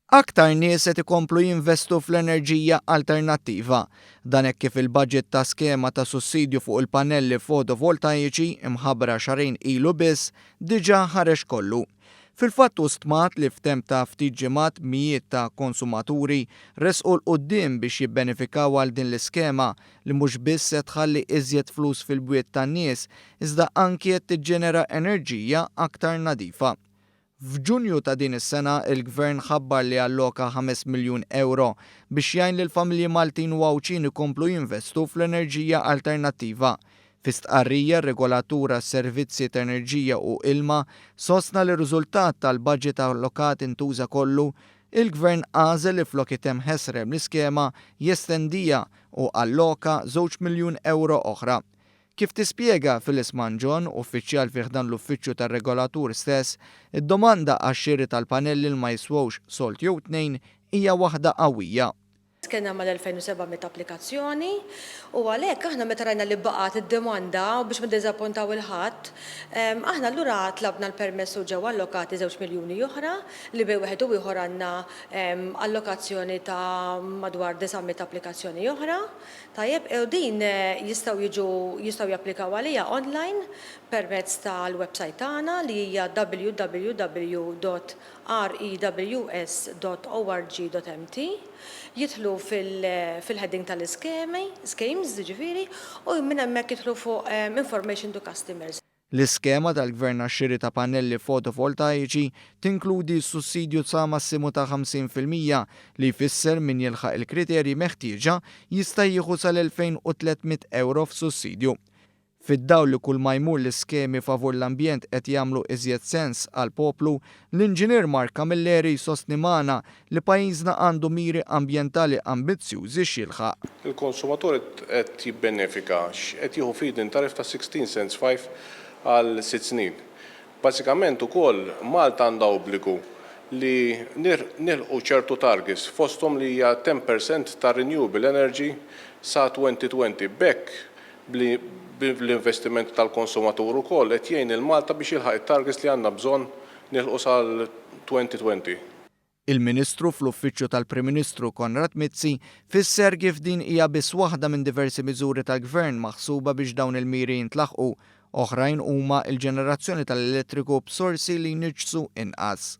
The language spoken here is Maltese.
Aktar nies qed ikomplu jinvestu fl-enerġija alternattiva. Dan hekk kif il-budget ta' skema ta' sussidju fuq il-pannelli fotovoltaiċi imħabbra xahrejn ilu biss diġà ħareġ kollu. Fil-fatt hu stmat li f'temp ta' ftit ġimgħat mijiet ta' konsumaturi resqu 'l quddiem biex jibbenefikaw għal din l-iskema li mhux biss se tħalli iżjed flus fil-bwiet tan-nies iżda anki qed tiġġenera enerġija aktar nadifa. F'Ġunju ta' din is-sena, il-Gvern ħabbar li alloka 5 miljun ewro biex jgħin lill-familji Maltin u Għawdxin ikomplu jinvestu fl-enerġija alternattiva. Fi stqarrija, r-regolatur għas-servizzi ta' enerġija u ilma sostna li riżultat tal-budget allokat intuża kollu, il-Gvern għażel li flok itemm ħesrem l-iskema jestendiha u alloka 2 miljun ewro oħra. Kif tispjega Phyllis Mangion, uffiċjal fi ħdan l-uffiċċju tar-regolatur stess, id-domanda għax-xiri tal-panelli li ma jiswewx sold jew tnejn hija waħda qawwija. Kellna mal-2,700 applikazzjoni u għalhekk aħna meta rajna li baqgħet id-domanda u biex ma niddiżappuntaw 'il ħadd, aħna allura tlabna l-permess u ġew allokati żewġ miljuni oħra li bejn wieħed u ieħor għandna allokazzjoni ta' madwar 900 applikazzjoni oħra. Tajjeb, u din jistgħu jiġu jistgħu japplikaw għaliha online permezz tal-websajt tagħna li hija www.rews.org.mt. Jidħlu fil-heading tal-iskemi, schemes, jiġifieri, u minn hemmhekk jidħlu fuq information to customers. L-iskema tal-Gvern għax-xiri ta' pannelli fotovoltaiċi tinkludi sussidju sa massimu ta' 50% li jfisser min jilħaq il-kriterji meħtieġa jista' jieħu sal-2,300 ewro f'sussidju. Fid-dawl li kull ma jmur l-iskemi favur l-ambjent qed jagħmlu iżjed sens għall-poplu, l-Inġinier Mark Camilleri jsostni magħna li pajjiżna għandu miri ambjentali ambizzjużi x'jilħaq. Il-konsumatur qed jibbenefika x'qed jieħu feed-in tariff ta' 16 cents 5 għal sitt snin. Bażikament ukoll Malta għandha obbligu li nilħqu ċertu targets fosthom li hija 10% ta' renewable energy sa 2020. B'hekk bl-investiment tal-konsumatur ukoll qed jgħin lil Malta biex jilħaq it-targets li għandna bżonn nilħqu sal-2020. Il-Ministru fl-Uffiċċju tal-Prim Ministru Konrad Mizzi fisser kif din hija biss waħda minn diversi miżuri tal-Gvern maħsuba biex dawn il-miri jintlaħqu. Oħrajn huma l-ġenerazzjoni tal-elettriku b'sorsi li jniġġsu inqas.